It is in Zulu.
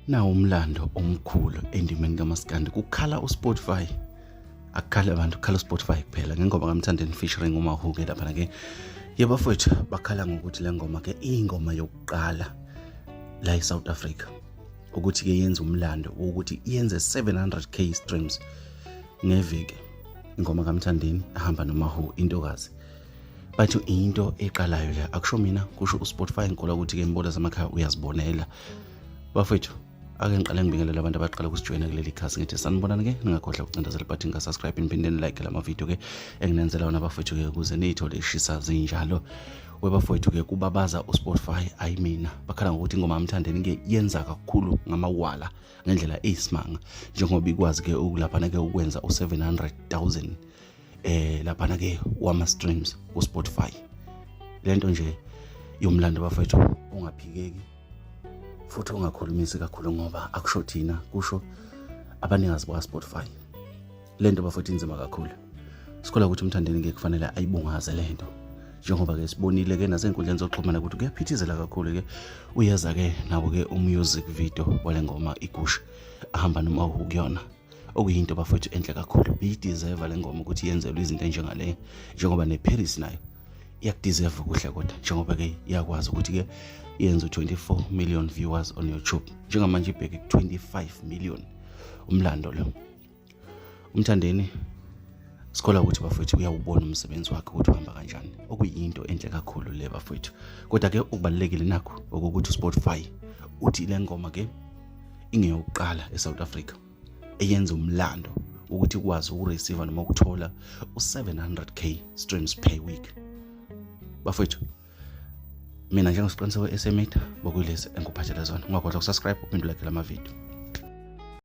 Nawu umlando omkhulu endimeni kaMaskandi, kukhala uSpotify, akukhala abantu, kukhala uSpotify kuphela ngengoma kaMthandeni featuring uMahuke lapha ke. Yebo bafowethu, bakhala ngokuthi le ngoma ke iyingoma yokuqala la eSouth Africa ukuthi ke yenze umlando ukuthi yenze 700K streams ngeviki. Ingoma kaMthandeni ahamba noMahu intokazi, bathi into eqalayo le. Akusho mina, kusho uSpotify. Ngikholwa ukuthi ke imbola zamakhaya uyazibonela. Bafethu, ake ngiqale ngibingelele abantu abaqala ukusijoyina kuleli khasi, ngithi sanibonani ke. Ningakhohlwa ukucindezela ibhathini ka-subscribe, niphinde ni-like lama video ke enginenzela wona bafethu ke, ukuze niyithole ishisa zinjalo. Webafowethu ke, kubabaza uSpotify, ayi mina. Bakhala ngokuthi ingoma kaMthandeni ke yenza kakhulu ngamawala ngendlela eyisimanga, njengoba ikwazi ke ukulaphana ke ukwenza u-700,000 laphana ke wama streams ku Spotify. Lento nje yomlando bafethu ungaphikeki futhi ungakhulumisi kakhulu, ngoba akusho thina, kusho abanikazi baka Spotify. Lento bafethu inzima kakhulu. Sikhola ukuthi uMthandeni ke kufanele ayibungaze lento, njengoba ke sibonile ke nasenkundleni zokuxhumana ukuthi kuyaphithizela kakhulu ke. Uyeza ke nabo ke umusic video wale ngoma igusha ahamba noma kuyona, okuyinto bafethu enhle kakhulu. Biyideserve le ngoma ukuthi yenzelwe izinto enjengale, njengoba neParis nayo iyakudeserve kuhle, kodwa njengoba ke iyakwazi ukuthi ke yenze u-24 million viewers on YouTube, njengamanje ibheke ku-25 million. Umlando lo. UMthandeni sikhola ukuthi bafowethu uyawubona umsebenzi wakhe ukuthi uhamba kanjani, okuyinto enhle kakhulu le bafowethu. Kodwa ke okubalulekile nakho ukuthi uSpotify uthi le ngoma ke ingeyokuqala eSouth Africa eyenza umlando ukuthi ikwazi ukureceive noma ukuthola u-700K streams per week. Bafowethu, mina njengosiqiniseko esemida bokulezi engikuphathele zona, ungakhohlwa ukusubscribe uphinde ulike lama video.